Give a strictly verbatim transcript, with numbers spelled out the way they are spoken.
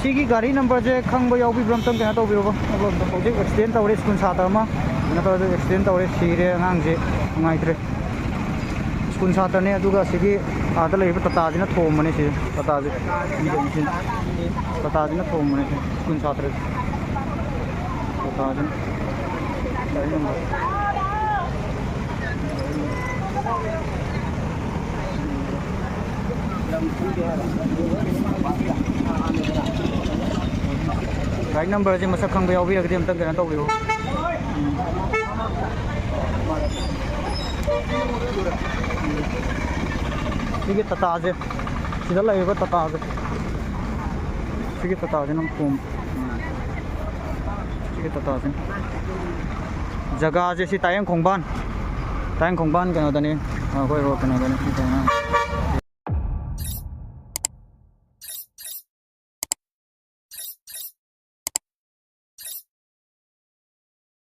ꯁꯤꯒꯤ ꯒꯥꯔꯤ ꯅꯝꯕꯔꯁꯦ ꯈꯪꯕ ꯌꯥꯎꯕꯤꯕ꯭ꯔꯥ? ꯑꯝꯇꯪ ꯀꯩꯅꯣ ꯇꯧꯕꯤꯔꯣꯕ꯫ ꯍꯧꯖꯤꯛ ꯑꯦꯛꯁꯤꯗꯦꯟ ꯇꯧꯔꯦ, ꯁ꯭ꯀꯨꯜ ꯁꯥꯇ꯭ꯔ ꯑꯃ ꯀꯩꯅꯣ ꯇꯧꯔꯦ, ꯑꯦꯛꯁꯤꯗꯦꯟ ꯇꯧꯔꯦ, ꯁꯤꯔꯦ ꯑꯉꯥꯡꯁꯦ, ꯅꯨꯡꯉꯥꯏꯇ꯭ꯔꯦ꯫ ꯁ꯭ꯀꯨꯜ ꯁꯥꯇ꯭ꯔꯅꯦ, ꯑꯗꯨꯒ ꯁꯤꯒꯤ ꯑꯥꯗ ꯂꯩꯔꯤꯕ ꯇꯥꯇꯥꯁꯤꯅ ꯊꯣꯝꯕꯅꯦ ꯁꯤꯁꯦ꯫ ꯇꯥꯇꯥꯁꯦ, ꯇꯥꯇꯥꯁꯤꯅ ꯊꯣꯝꯕꯅꯦ ꯁꯤ ꯁ꯭ꯀꯨꯜ ꯁꯥꯇ꯭ꯔꯁꯦ꯫ ꯇꯥꯇꯥꯁꯤꯅ꯫ ꯒꯥꯔꯤ ꯅꯝꯕꯔ꯫ ꯒꯥꯔꯤ ꯅꯝꯕꯔꯁꯦ ꯃꯁꯛ ꯈꯪꯕ ꯌꯥꯎꯕꯤꯔꯒꯗꯤ ꯑꯝꯇꯪ ꯀꯩꯅꯣ ꯇꯧꯕꯤꯔꯣ꯫ ꯁꯤꯒꯤ ꯇꯥꯇꯥꯁꯦ, ꯁꯤꯗ ꯂꯩꯔꯤꯕ ꯇꯥꯇꯥꯁꯦ, ꯁꯤꯒꯤ ꯇꯥꯇꯥꯁꯤꯅ ꯊꯣꯝ-, ꯁꯤꯒꯤ ꯇꯥꯇꯥꯁꯤꯅ꯫ ꯖꯒꯥꯁꯦ ꯁꯤ ꯇꯥꯌꯦꯡ ꯈꯣꯡꯕꯥꯟ, ꯇꯥꯌꯦꯡ ꯈꯣꯡꯕꯥꯟ ꯀꯩꯅꯣꯗꯅꯤ, ꯑꯩꯈꯣꯏ ꯔꯣꯗ ꯀꯩꯅꯣꯗꯅꯤ, ꯁꯤ ꯀꯩꯅꯣ꯫